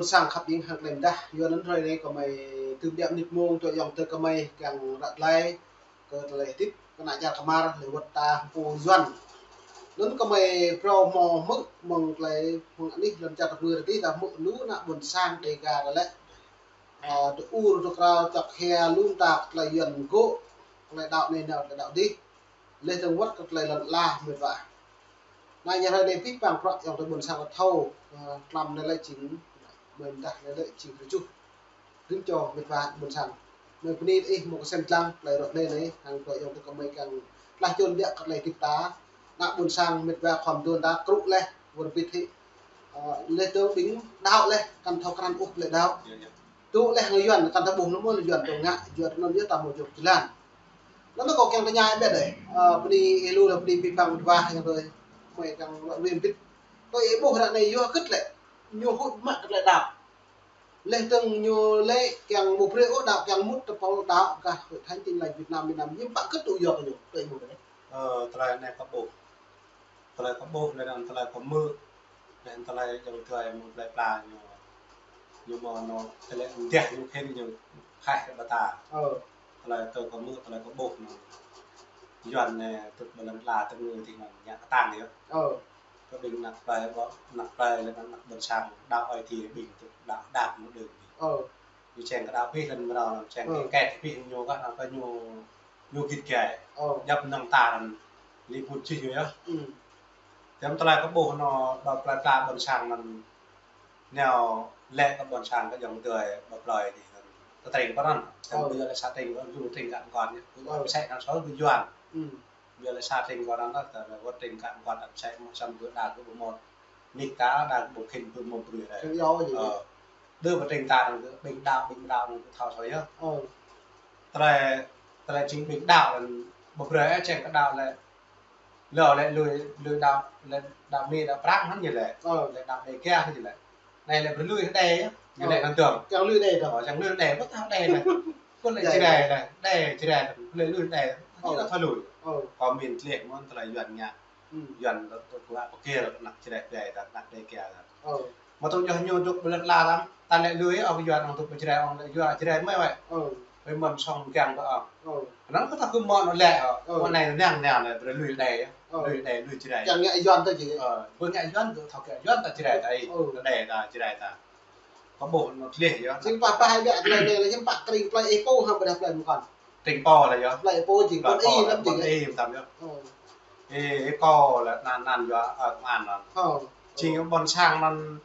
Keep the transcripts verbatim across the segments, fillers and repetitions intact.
Ƀôn sang khăp ing hăng tơlơi mơdah, yua anŭn hrơi anai gơmơi tŭ biă mơnit mông, tui ayŏng adơi gơmơi kiăng ră tơlơi, kơ tơlơi hơdip, kơ ană čar Kmar, lĕ wơ̆t ta pô Yuan. Anŭn gơmơi phrâo hmâo hmư̆ mơ̆ng tơlơi, mơ̆ng anih lŏn čar ta pơrơti ta hmư̆ lu ană ƀôn sang Dêga ta lĕ. Ơ, tơ ur, tơ krao, čŏk hia, lŏm ta tơlơi Yuan gŏ, tơlơi đaŏ anai nao, tơlơi đaŏ adih. Lĕ dơ̆ng wơ̆t kơ tơlơi lŏn ala mĕt wa. Anai ñu hrơi anai pĭ păng prăk ayŏng adơi ƀôn sang ta thâo, ơ, tlam anai lĕ jing, mơ̆ng dah anai lĕ jing rơjuh. Rĭm čô mĕt wa ƀôn sang. Mơi bơni ih mơ̆ng kơsen lăng, tơlơi rŏ anai anai, hăng tơlơi ayŏng adơi gơmơi kiăng tlaih čun biă kơ tơlơi hơdip ta. Ană ƀôn sang mĕt wa khŏm dŏ ta krŭ lĕ, wơr bĭt hĭ. Ơ, lĕ tơ ƀing đaŏ lĕ, kăn thâo krăn ôh tơlơi đaŏ. Tŭ lĕ hăng Yuan, kăn thâo ƀuh nơmơ̆n Yuan tŭ ngă, Yuan anŭn yơh ta mơ̆ jŏk jơlan. Anŭn kâo kiăng tơña ih ƀĕ đơi. Ơ, bơni ih lu lĕ bơni pĭ păng mĕt wa ayŏng adơi. Mơi kiăng wơr bĭt. Tui ih ƀuh ră anai yua hơgĕt lĕ ñu huĭ mă kơ tơlơi đaŏ. Lĕ dơ̆ng ñu lĕ kiăng ƀu brơi ôh đaŏ, kiăng mŭt tơpul đaŏ gah Hội Thánh Tin Lành Việt Nam, Việt Nam, hiư̆m pă hơgĕt tŭ yua kơ ñu, tui ih ƀuh đơi. Ơ, tơlơi anai kâo ƀuh. Tơlơi kâo ƀuh, lĕ anŭn tơlơi kâo hmư̆, lĕ anŭn tơlơi ayŏng adơi mơ̆ng plơi pla ñu, ñu mơ̆ anŭn, tơlơi mơdeh ñu khĭn ñu khaih kơ ƀing ta. Ơ. Tơlơi tui kâo hmư̆, tơlơi kâo ƀuh anŭn. Yuan anai, tŭ ƀơi lŏn ala tơngui tih anŭn ngă kơtang yơh. Ơ. Kơ ƀing ană plơi, ƀă, ană plơi lĕ ană ƀôn sang, đaŏ Ơi Adai ƀing tŭ đaŏ đaŏ mơ̆ng đưm. Ơ. Ñu čang kơ đaŏ pĭ lĕ mơ̆ng anŭn, čang kơ kĕ pĭ ñu kơ anŭn kơ ñu ñu git gai. Ơ. Djŏp mơnơ̆ng ta anŭn, lĕ put čih ñu yơh. Ư. Tơm tơlơi kâo ƀuh anŭn, ƀă plơi pla ƀôn sang anŭn, nao lĕ kơ ƀôn sang kơ ayŏng adơi, ƀă plơi tih anŭn. Tơtring pơ anŭn, tơm ƀiă lĕ sa tring pơ anŭn, lu tring kơ anŭn kơ ñu. Ơ. Sĕ anŭn sô kơ Yuan. Ư. Ƀiă lĕ sa tring kơ anŭn, tơm wơ̆t tring kơ anŭn kơ sĕ mơ̆ săm kơ đa kơ ƀu mơ̆. Nik ta đa kơ ƀu khĭn ƀu mơ̆ brơi đa. Kơ yua gì? Ơ. Đơ pơ tring ta anŭn kơ ƀing đaŏ, ƀing đaŏ anŭn kơ thâo sô yơh. Ơ. Tơlơi, tơlơi jing ƀing đaŏ anŭn ƀu brơi ôh čang kơ đaŏ lĕ. Lơ lĕ lui, lui đaŏ, lĕ đaŏ Mi đaŏ Prăng hăng ñu lĕ. Ơ. Lĕ đaŏ Dêga hăng ñu lĕ. Anai lĕ brơi lui đe yơh. Ñu lĕ anŭn dơ̆ng. Čang lui đe dơ̆ng. Ơ, čang lui đe, ƀu thâo đe lĕ. Kơ lĕ Jrai lĕ, đe Jrai lĕ, lui lui đe. Ơ. Ñu lĕ thâo lui. Ơ. Kâo min tleh mơ̆n tơlơi Yuan ngă. Ư. Yuan tŭ, tŭ, tŭ, ƀă kơ lĕ ană Jrai đe ta, ană Dêga ta. Ơ. Mơ̆ tŭ yơh ñu dŏ ƀơi lŏn ala ta, ta lĕ lui, ơ, Yuan ong dŏ ƀơi Jrai ong lĕ Yuan Jrai mơi wai. Ơ. Ƀơi mơ̆n song kiăng ƀă ong. Ơ. Anŭn kơ ta kơ mơ̆n anŭn lĕ, ơ. Ơ. Mơ̆n anai năng năng lĕ brơi lui đe, ơ. Lui đe, lui Jrai. Kiăng ngă Yuan ta jing. Ơ, ƀu ngă Yuan dŏ thâo kơ Yuan ta Jrai ta ih. Ơ. Ta đe ta Jrai ta. Kâo ƀuh anŭn tleh yơh. Jing pă pă hai ƀiă tơlơi anai lĕ hiư̆m pă tring plơi ih pô hăng ƀôdah plơi mơkăn. Tring pô lĕ yơh. Plơi pô jing ƀôn ih lăm jing. Ƀôn ih tăm yơh. Ơ. Ê, ê, kâo lĕ anăn, anăn yua, ơ, kơ anăn. Ơ. Jing ƀôn sang anŭn,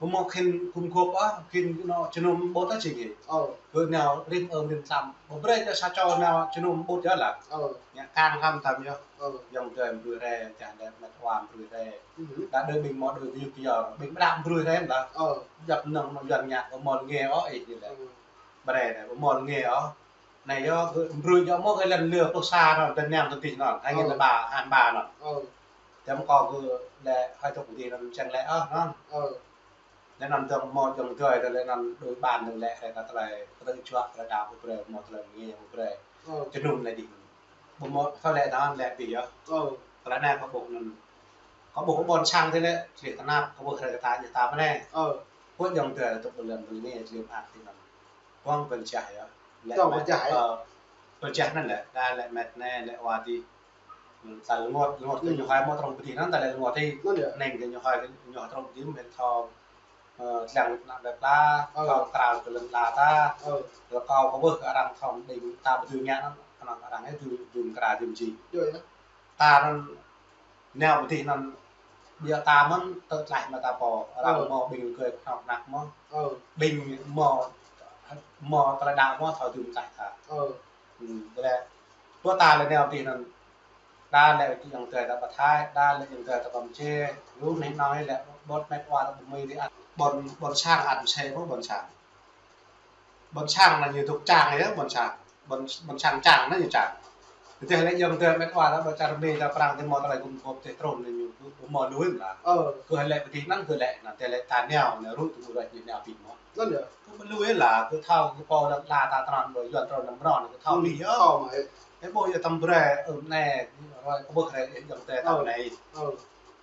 ƀu mơ̆ khĭn gum gôp ôh, khĭn anŭn jơnum ƀôt ôh jing ih. Ơ. Kơ nao rĭm ơm rĭm tlam. Ƀu brơi čơ sa čô nao jơnum ƀôt yơh lah. Ơ. Ngă kang hăm tăm yơh. Ơ. Ayŏng adơi brơi rai, čang đe mĕt wa brơi rai. Ư. Đa đơ ƀing mơ̆ đơ ƀing yŭk yơh, ƀing ƀră brơi rai lah. Ơ. Djŏp mơnơ̆ng anŭn Yuan ngă ƀu mơ̆ lơnge ôh ih lĕ. Ơ. Brơi rai, ƀu mơ̆ lơnge ôh. Anai yơh, kơ brơi yơh mơ̆ kơ lăn lơ pluh sa anŭn, tơl năm tơl tih anŭn, hai nghìn lẻ ba, hai ba anŭn. Ơ. Tơm kâo kơ lĕ hai chục tih anŭn čang lĕ, ơ, anŭn. Ơ. Lĕ anŭn dơ̆ng mơ̆ dơ̆ng tơlơi, tơlơi anŭn đôi bàn dơ̆ng lĕ, lĕ kơ tơlơi, kơ tơlơi čuă, tơlơi đaŏ kơ brơi, mơ̆ tơlơi ngă kơ brơi. Ơ. Jơnum lĕ dih. Ƀu mơ̆ thâo lĕ anŭn lĕ dih yơh. Ơ. Tơlơi anai kâo ƀuh anŭn. Kâo ƀuh kơ ƀôn sang tih lĕ, čih tơnap, kâo ƀuh rai kơ ta, ñu ta mơ̆ anai. Ơ. Ƀu dơ̆ng tơlơi tŭ ƀơi lŏn ƀơi anai, čih mơak tih anŭn. Ƀơ̆ng pơčah yơh. Lĕ ƀơ̆ng mĕt, pơčah yơh. Ơ, pơčah anŭn lĕ, đa lĕ mĕt anai, lĕ wa dih. Ta lơngot, lơngot kơ ñu hai mơ̆ trong pơdih anŭn, ta lĕ lơngot dih. Anŭn yơh. Anai kơ ñu hai, kơ ñu hai trong pơdih mĕt thâo, ơ, tlang lĕ ană plơi pla, ơ, thâo krao kơ lŏn ala ta. Ơ. Lĕ kâo kơ ƀuh kơ arăng thâo đing ta ƀu dưi ngă anŭn, anŭn arăng ih dưi, dưi krao dưi mơjing. Yơh, yơh. Ta anŭn nao pơdih anŭn ƀiă ta mơ̆n tơl tlaih mă ta pô, arăng mơ̆ ƀing gơi kơnơ̆ng mơ̆. Ơ. Ƀing mơ̆, mơ̆ tơlơi đaŏ mơ̆ thâo dưi tlaih ta. Ơ. Ư, lĕ, ƀu ta lĕ nao pơdih anŭn. Đa lĕ ayŏng adơi ta ƀă Thái, đa lĕ ayŏng adơi ta ƀă Mơčê, lu anai anai lĕ ƀôn mĕt wa ta ƀu mơi dih ăt. Ƀôn, ƀôn sang ăt mơsĕ mơ̆ ƀôn sang. Ƀôn sang anŭn ñu dŏ čang yơh, ƀôn sang. Ƀôn, ƀôn sang čang anŭn ñu čang. Tơdah lĕ ayŏng adơi mĕt wa ta ƀă čar Mi ta Prăng tih mơ̆ tơlơi gum gôp tih trŭn anŭn ñu kơ, kơ mơ̆ lui lah. Ơ. Kơ lĕ pơdih anŭn kơ lĕ, anŭn tơlơi ta nao, nao rŭ tơlơi ñu nao pĭ mơ̆. Anŭn yơh. Kơ mơ̆ lui lah, kơ thâo kơ pô lŏn ala ta tơnăn ƀơi Yuan trŭn anŭn mơ̆n, kơ thâo pĭ yơh. Thâo mơ̆. Ê ƀuh yơh tăm brơi, ơ, anai, rơi kơ ƀuh rai ayŏng adơi ta anai. Ơ.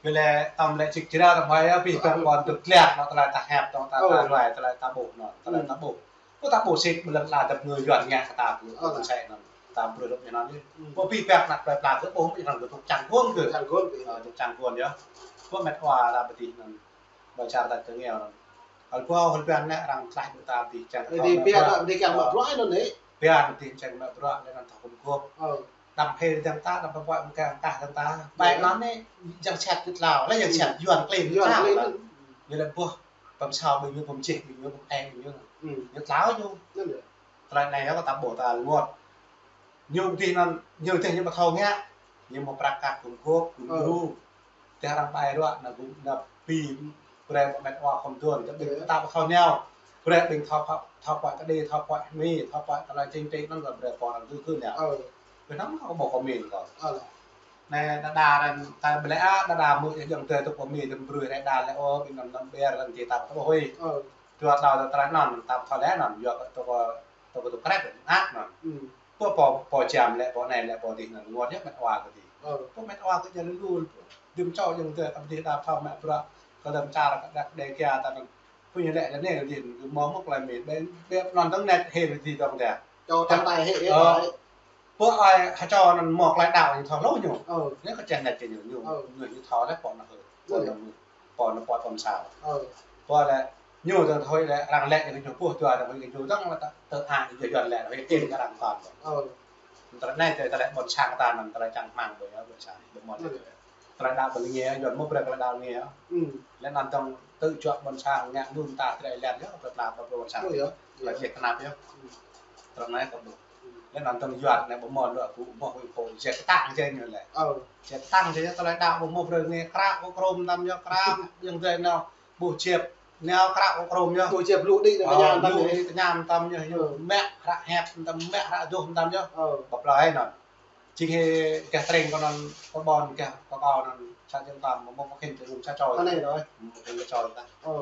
Lĕ tơm lĕ čik čira tơm hơi abih bang ƀôn dŏ glăk anŭn tơlơi ta hiăp, tơlơi ta ruai, tơlơi ta ƀuh anŭn, tơlơi ta ƀuh. Kơ ta ƀuh sĭt ƀơi lŏn tơnah dăp ngui Yuan ngă kơ ta ƀu, ƀu sai anŭn. Ta brơi rup ñu anŭn yơh. Kơ abih bang anăp plơi pla kơ ƀuh mơ̆ anŭn kơ tŭk čang guôn kơ. Tŭk čang guôn yơh. Kơ met wa ta ƀu dih anŭn. Ƀơi čar ta kơ ngeo anŭn. Hal ƀuh, hal ƀuh anai arăng tlaih ƀu ta ƀu dih čang. Ơ, dih ƀiă ta ƀu dih kiăng mă bruă anŭn dih. Ƀiă ƀu dih čang mă bruă lĕ anŭn thâo kum gôp. Ơ. Đăm hê dơ̆ng ta, đăm pơpă mơ̆ng kang tah dơ̆ng ta. Ƀai anŭn anai, yang sat kơ tlao, lĕ yang sat Yuan klin tlao. Ñu lĕ ƀuh, pơm sao ƀing ñu, pơm čih ƀing ñu, pơm ai ƀing ñu. Ñu tlao ñu. Tơlơi anai yơh kơ ta ƀuh ta rơngot. Ñu dih anŭn, ñu dih ñu ƀu thâo ngă. Ñu mơ̆ prăk kăk kum gôp, kum gru. Tơdah arăng ƀai ruă, anŭn gum, anŭn pi, brơi ƀu met wa khŏm tuan. Tơdah ƀing ta ƀu thâo nao. Brơi ƀing thâo pă, thâo pă kơđi, thâo pă hmi, thâo pă tơlơi chính trị anŭn kơ brơi pô arăng tŭ tŭ nao. Ơ. Ƀing anŭn kơ ƀu kơ min kơ. Ơ. Anai, đa đa arăng, ta ƀu lĕ a, đa đa mơ̆ yơh jơ̆ng tơ tŭ pơ mi tơm brui rĕ đa lĕ, ơ, ƀing anŭn anŭn ƀiă arăng ti ta ƀu thâo hui. Ơ. Dua tlâo tơ tơlơi anŭn, ta ƀu thâo lĕ anŭn, yua kơ tŭ kơ, tŭ kơ tŭ krĕt, ăt anŭn. Ơ. Pơ, pơ, pơ jam lĕ, pơ anai lĕ, pơ dih anŭn, rơngot yơh met wa kơ dih. Ơ. Pơ met wa kơ dih lu lu. Dŭm čô jơ̆ng tơ, ta ƀu dih ta thâo mă bruă, kơ lăm čar, kơ đak đe kia ta anŭn. Pơ ñu lĕ lĕ anai, dih, mơ̆ mơ̆ klai mi, ƀe, ƀe anŭn dơ̆ng net hê dih dơ̆ng tơ. Čô tơ̆ng tai hê, hê. Ơ. Pơ ai, ha čô anŭn mơ̆ klai đaŏ ñu thâo lu ñu. Ơ. Ñu kơ čeh net kơ ñu, ñu, ñu thâo lĕ pơ anŭn. Pơ anŭn, pơ anŭn pơm sao. Ơ. Pơ lĕ, ñu dơ̆ng thâo lĕ, arăng lĕ ñu pơ̆ dua dơ̆ng ñu dơ̆ng lĕ ta, tơ a, ñu Yuan lĕ, hơi tin kơ arăng kon. Ơ. Tơlơi anai tơ, tơlơi ƀôn sang ta anŭn, tơlơi čang hmang ƀơi, ƀôn sang, ƀơi mơ̆n. Tơlơi đaŏ ƀơi lĕ ngă, Yuan mơ̆ brơi tơlơi đaŏ ngă. Lĕ anŭn dơ̆ng tŭ juă ƀôn sang ngă anŭn ta tơlơi lĕ yơh, tơlơi pla ƀơi ƀôn sang. Tơlơi jeh tơnap yơh. Tơlơi anai kơ ƀuh. Lĕ anŭn dơ̆ng Yuan anai ƀu mơ̆n lu ƀu mơ̆ hui pô, jeh kơtang jeh ñu lĕ. Jeh kơtang jeh tơlơi đaŏ ƀu mơ̆ brơi ngă kră kơ krôm tơm yơh, kră jơ̆ng tơ nao ƀu čep. Nao kră kơ krôm yơh. Ƀu čep lu đĭ tơñam tơm yơh. Lu đĭ tơñam tơm yơh, ñu mă hră hiăp tơm, mă hră duh tơm yơh. Ƀu plơi anŭn. Jing hê gah Treng kơ anŭn, kơ ƀôn gah kơ kâo anŭn, sa jơ̆ng tơm, mơ̆ mơ̆ kơ khĭn tơ anŭn sa čô. Anai rồi. Mơ̆ kơ khĭn sa čô ta. Ơ.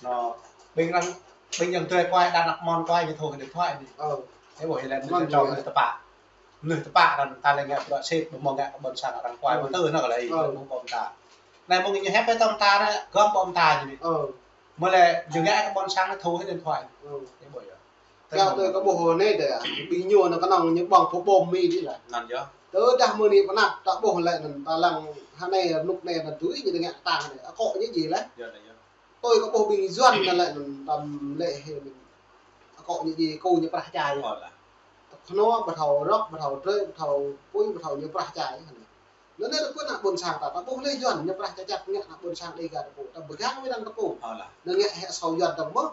Anŭn, ƀing arăng, ƀing yang tui kuai, đa anăp mơ̆n kuai, ñu thâo kơ điện thoại anai. Ơ. Ơ ƀuh lĕ, mơnuih čô, mơnuih tơpă. Mơnuih tơpă anŭn ta lĕ ngă bruă sĭt, ƀu mơ̆ ngă kơ ƀôn sang arăng kuai, ƀu tơ anŭn kơ lĕ, ƀu ƀuh ta. Anai mơ̆ng ñu hiăp tơm ta anai, gơ̆m ƀuh ta ñu anai. Ơ. Mơ̆ lĕ, ñu ngă kơ ƀôn sang anai thâo kơ điện thoại. Ơ. Ơ ƀuh yơh. Kâo tui kơ ƀuh anai dih, ƀing ñu anŭn kơnơ̆ng ñu ƀơ̆ng pơ bom mi dih lah. Anŭn yơh. Tơdah mơ̆ anai pơnap ta ƀuh lĕ anŭn ta lăng hơnai rơnŭk anai anŭn tui ñu ngă kơtang anai. Akŏ ñu djai lĕ. Yơh, yơh. Tui kơ ƀuh ƀing Yuan anŭn lĕ anŭn tơm lĕ hê anŭn. Akŏ ñu djai kơ ñu prah čai. Ơ lah. Tơ kơnơ̆ng ƀu thâo rŏk, ƀu thâo trơi, ƀu thâo pui, ƀu thâo ñu prah čai anai. Anŭn anai tơ pơ anăp ƀôn sang ta, ta ƀuh lĕ Yuan ñu prah ča čăp ngă anăp ƀôn sang Đêga ta pô. Ta pơgang wơ̆t anŭn ta pô. Ơ lah. Anŭn ngă hĕ asâo Yuan ta mơ̆.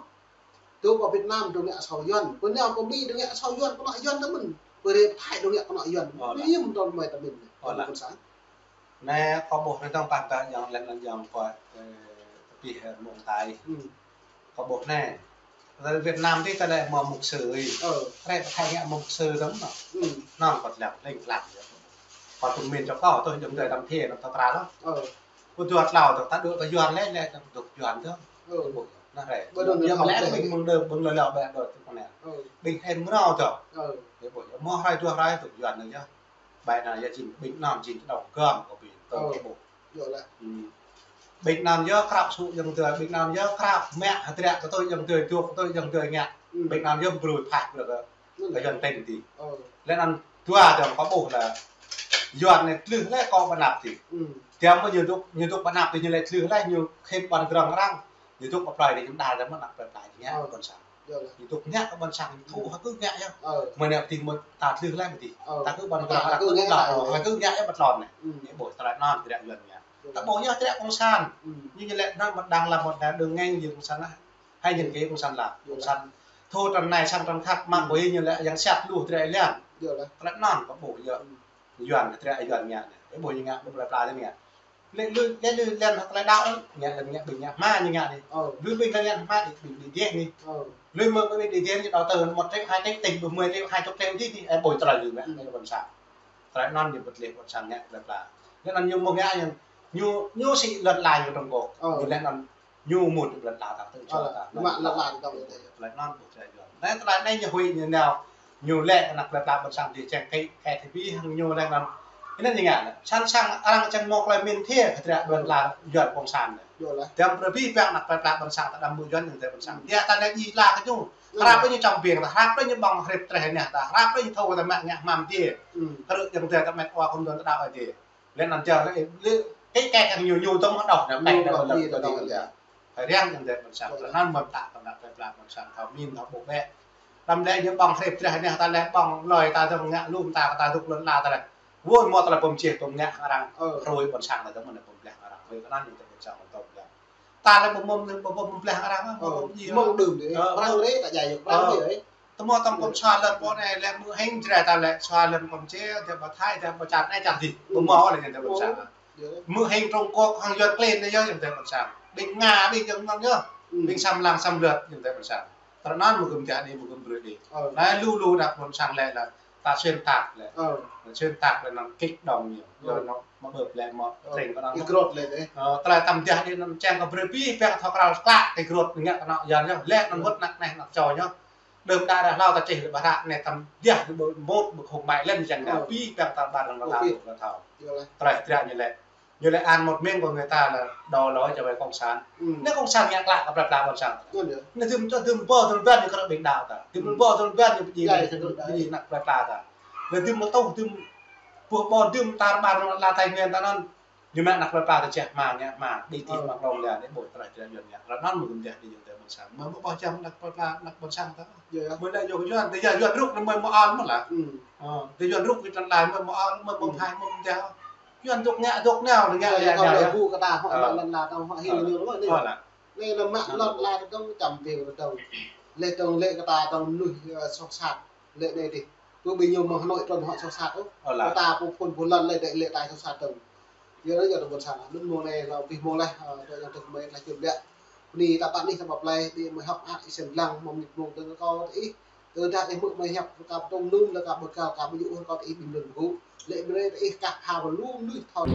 Dŏ pơ Việt Nam dŏ ngă asâo Yuan, pơ nao pơ Mi dŏ ngă asâo Yuan, kơ anŏ Yuan tơ mơ̆n. Pơ rê Thái dŏ ngă kơ anŏ Yuan. Ơ lah. Ƀing yơh dŏ mơ̆ tơ mơ̆n. Ơ lah. Pơ anăp ƀôn sang. Anai kâo ƀuh anai dơ̆ng pơtă yang lĕ anŭn yang pơ, ơ, tơpih, ơ, mơ̆ng tai. Ơ. Kâo ƀuh anai. Tơ Việt Nam dih ta lĕ mơ̆ mục sư. Ơ. Rê pơ Thái ngă mơ̆ mục sư tơ mơ̆n. Ơ. Anŭn kâo lăng, lăng lăng yơh. Kâo tŭ min čô kâo, tui jơ̆ng tơ đăm thê, anŭn ta pra lăng. Ơ. Kơ dua tlâo tơ, ta dŏ tơ Yuan lĕ, lĕ ta dŏ Yuan tơ. Ơ. Ơ ƀuh. Anai rê. Ƀơi anŭn yơh lĕ ƀing mơ̆ng đơ, ƀing lơ lơ ƀĕ đơ tui kơ anai. Ơ. Ƀing hên mrâo tơ. Ơ. Ơ ƀuh. Mơ̆ hrơi dua hrơi dŏ Yuan anŭn yơh. Ƀai anŭn yơh jing ƀing anŭn jing kơdŏng gơ̆m kơ ƀing tơ kơ ƀuh. Yơh lah. Ƀing anŭn yơh krăp sŭ jơ̆ng tơ, ƀing anŭn yơh krăp mă hơdră kơ tui jơ̆ng tơ, dŏ kơ tui jơ̆ng tơ ngă. Ƀing anŭn yơh brơi phak brơi kơ Yuan tơ̆ng dih. Lĕ anŭn dua dơ̆ng kâo ƀuh lah Yuan anai tlưh lĕ kơ pơnăp dih. Tiăm mơ̆ ñu dŏ, ñu dŏ pơnăp dih ñu lĕ tlưh lĕ ñu khĭn ƀôn grŏng arăng. Ñu dŏ pơ plơi dih ñu đa dơ̆ng mơ̆ anăp plơi plơi ñu ngă kơ ƀôn sang. Yơh lah. Ñu dŏ ngă kơ ƀôn sang, thâo hơgĕt ngă yơh. Ơ. Mơ̆ anai dih mơ̆ ta tlưh lĕ mơ̆ dih. Ơ. Ta kơ ƀôn ta grŏng, ta kơ ngă, ta kơ ngă yơh pơ tlôn anai. Ơ. Ñu ƀuh tơlơi anŭn hơdră Yuan ngă. Yơh. Ta ƀuh yơh hơdră cộng sản. Ơ. Ñu ñu lĕ anŭn mơ̆ đang làm một đảng, đừng nghe gì cộng sản nói. Hãy nhìn kỹ cộng sản làm. Yơh. Cộng sản thâo tơlơi anai sang tơlơi khác, mă ƀuh ñu lĕ yang sat lu hơdră Yuan. Yơh lah. Tơlơi anŭn kâo ƀuh yơh. Yuan hơdră Yuan ngă anai. Ơ ƀuh ñu ngă, ƀuh plơi plơi ñu ngă. Lĕ lu, lĕ lu lĕ hơk lĕ đaŏ, ngă lĕ ngă ƀing ngă hma ñu ngă anai. Ơ. Lu ƀing lĕ ngă hma đĭ, đĭ, đĭ dih anai. Ơ. Lu mơ̆ ƀing đĭ dih anai đaŏ tơ một triệu, hai triệu, tỉnh, mười triệu, hai chục triệu dih anai. Ơ ƀuh tơlơi lu ngă, ơ, lĕ ƀôn sang. Tơlơi anŭn ñu pơtlih ƀôn sang ngă plơi pla. Lĕ anŭn ñu mơ̆ ngă ñu, ñu, ñu sĭ lŏn lai ñu Trung Quốc. Ơ. Ñu lĕ anŭn ñu mŭt lŏn ta ta tơ čô ta. Mă lŏn ta ta. Tơlơi anŭn ƀuh tơlơi Yuan. Anai tơlơi anai ñu huĭ ñu nao. Ñu lĕ anăp plơi pla ƀôn sang dih čang kơ, kơ tơpih hăng ñu lĕ anŭn. Kơ anŭn ñu ngă anai. Săn sang arăng čang mơ̆ng klei min thia, hơdră ƀôn lan Yuan cộng sản anai. Yơh lah. Tơdah brơi abih bang ană plei pla ƀôn sang ta đăm mơ̆ Yuan ñu tơlơi ƀôn sang. Tơdah ta anai djai la kơ ñu. Hră anai ñu čang ƀing ta, hră anai ñu ƀơ̆ng hrĕp treh anai ta, hră anai ñu thâo ta mă ngă hmam djai. Hră anai ta mă wa khŏm đon ta đaŏ djai. Lĕ anŭn jao lĕ, lĕ, kơ kơ kơ ñu, ñu tŏng hơđŏh anai, ñu tŏng hơđŏh anai, anai. Phải riang ñu tơlơi ƀôn sang. Yơh. Anŭn mơ̆n ta kơ ană plei pla ƀôn sang thâo min thâo ƀuh bĕ. Đăm lĕ ñu ƀơ̆ng hrĕp treh anai ta lĕ ƀơ̆ng lơi ta dŏ ngă lŏm ta, ta dŏ lŏn la ta lĕ. Wơ̆t mơ̆ ta lĕ pơm čih pơm ngă arăng. Hrơi ƀôn sang ta dŏ mơ̆n pơm blah arăng. Hrơi kơ anŭn ñu tơlơi ƀôn sang mơ̆n tŏng blah. Ta lĕ pơm mơ̆n pơm blah arăng. Pơm blah đơ̆m dih. Hră anai ta djai yơh. Hră anai. Tơma tŏng kŏn sua lŏn pô anai lĕ mơ̆ hing jre ta lĕ sua lŏn kŏn če, ta ƀă Thái, ta ƀă čar anai čar dih. Pơmâo lĕ ñu tơlơi ƀôn sang. Mơ̆ hing Trung Quốc hăng Yuan klin anai yơh ñu tơlơi ƀôn sang. Ƀing Nga, ƀing Trung Quốc yơh. Ƀing xâm lăng xâm lược ñu tơlơi ƀôn sang. Tơl anŭn mơ̆ gơ̆m tơlơi anai mơ̆ gơ̆m brơi dih. Anai lu lu ană ƀôn sang lĕ lĕ ta xuyên tạc lĕ. Xuyên tạc lĕ anŭn kích động ñu. Yơh anŭn mơ̆ ƀơ̆p lĕ mơ̆ tring kơ anŭn. Kơ grot lĕ dih. Tơlơi tăm tơlơi anai anŭn čang kơ brơi abih bang thâo krao klă kơ grot ngă kơ anŭn Yuan yơh. Lĕ anŭn wơ̆t ană anai ană čô ñu. Đơ̆m đă đă hlâo ta čih lĕ ƀă hră anai tăm tơlơi ƀu mŭt ƀu khŏm mai lĕ ñu čang kơ abih bang ta ƀar lăng ta thâo. Tơlơi hơdră ñu lĕ. Ñu lĕ ăn một miếng của người ta là đổ lỗi cho về cộng sản. Anai cộng sản ngă klă kơ plei pla ƀôn sang. Anai dưm čô dưm ƀô̆ dưm ƀan ñu kơ ƀing đaŏ ta. Dưm ƀô̆ dưm ƀan ñu pơjing, pơjing ană plei pla ta. Anai dưm mơ̆ tŏng dưm ƀô̆ ƀô̆ dưm tar ƀar lăng la Thái Nguyên ta anŭn. Ñu mă ană plei pla ta čeh hmam ngă hmam, ƀing tih mă klŏng lĕ, anai ƀu tơlơi jrăn Yuan ngă. Ră anŭn mơ̆ gơ̆m tơlơi dih ñu tơlơi ƀôn sang. Mơ̆ ƀu ƀuh čang ană plei pla, ană ƀôn sang ta. Mơ̆ lĕ yua Yuan, tơdah Yuan rŭk anai mơ̆ mơ̆ ôl mơ̆n lah. Tơdah Yuan rŭk kơ lŏn la mơ̆ mơ̆ ôl, mơ̆ ƀơ̆ng hai mơ̆ mơ̆ tơlơi. Yuan rŭk ngă rŭk nao, ngă lĕ ngă yơh. Ƀu kơ ta hŏ lŏn la ta hŏ hil ñu lŏn anai. Anai lĕ mă lŏn la ta dŏng čăm ƀing ta dŏng. Lĕ dŏng lĕ kơ ta dŏng mơnuih soh sat. Lĕ anai dih. Pơ ƀing ñu mơ̆ng Hà Nội trŭn hŏ soh sat ôh. Kơ ta pô phŭn pô lŏn lĕ dih lĕ ta soh sat dŏng. Yua anŭn yơh tơlơi ƀôn sang. Anŭn mơ̆ng anai lŏ abih mơ̆ng leh, ơ, tơlơi yang tơlơi kơmơi tơlơi čơm lĕ. Bơni ta ƀă anih ta ƀă plei, ƀing mơi hŏk ak ih sen lăng, mơ̆ng mơnit mơ̆ng tơlơi kâo tơlơi. Tơdah ih mơ̆ mơi hiăp, ka pơtông nŭn, lĕ ka ƀơ̆ kal, ka ƀơ̆ yŭ, kâo tơlơi ih ƀing lŏn gŭ. Lĕ brơi tơlơi ih kah ha ƀă lu mơnuih thâo.